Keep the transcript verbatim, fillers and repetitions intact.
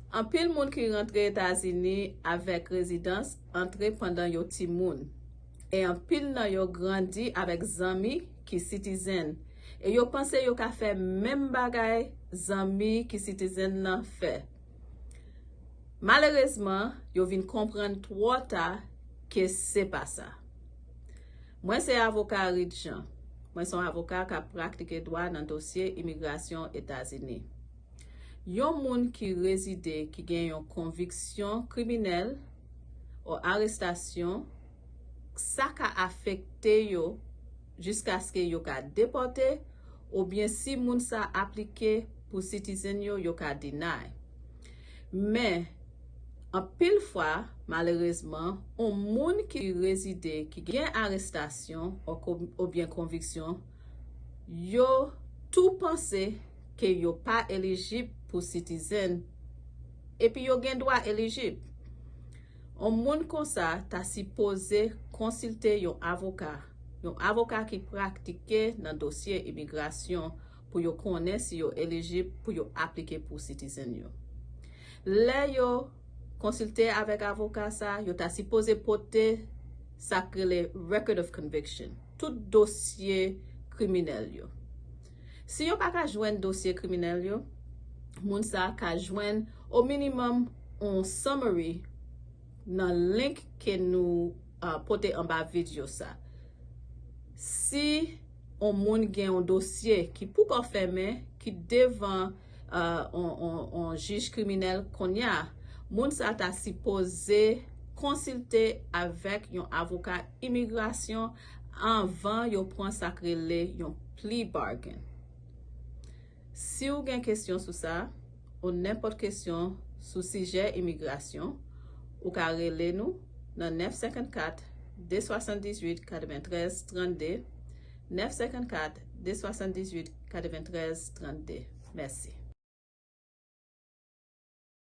Anpil moun ki rantre Etazini avèk rezidans antre pandan yo timoun. E anpil nan yo grandi avèk zanmi ki sitizen. E yo panse yo ka fè menm bagay zanmi ki sitizen nan fè. Malerezman, yo vin konprann twò ta ke se pa sa. Mwen se avoka Reed Jean. Mwen se yon avoka k ap pratike dwa nan dosye imigrasyon Etazini. Yon moun ki rezide ki gen yon konviksyon kriminèl o arestasyon, sa ka afekte yo jiskaske yo ka depòte, oubyen si moun sa aplike pou sitizen yo, yo ka deny. Men, anpil fwa, malerezman, yon moun ki rezide ki gen arestasyon o ko- oubyen konviksyon, yo tou panse ke yo pa elijib pou sitizen, epi yo gen dwa elijib. Yon moun konsa ta sipoze konsilte yon avoka, yon avoka ki pratike nan dosye imigrasyon pou yo konnen si yo elijib pou yo aplike pou sitizen yo. Lè yo konsilte avèk avoka sa, yo ta sipoze pote sa k rele record of conviction, tout dosye kriminèl yo. Si yo pa ka jwenn dosye kriminèl yo, moun sa ka jwenn o minimòm yon summary nan link ke nou uh, pote anba videyo sa. Si yon moun gen yon dosye ki poko fèmen, ki devan uh, yon, yon, yon jij kriminèl kounye a, moun sa ta sipoze konsilte avèk yon avoka imigrasyon anvan yo pran sa k rele yon plea bargain. Si w gen kesyon sou sa, ou nenpòt kesyon sou sijè imigrasyon, ou ka rele nou nan nèf senkannkat, de swasanndizuit, katreventrèz, trannde, nèf senkannkat, de swasanndizuit, katreventrèz, trannde. Mèsi.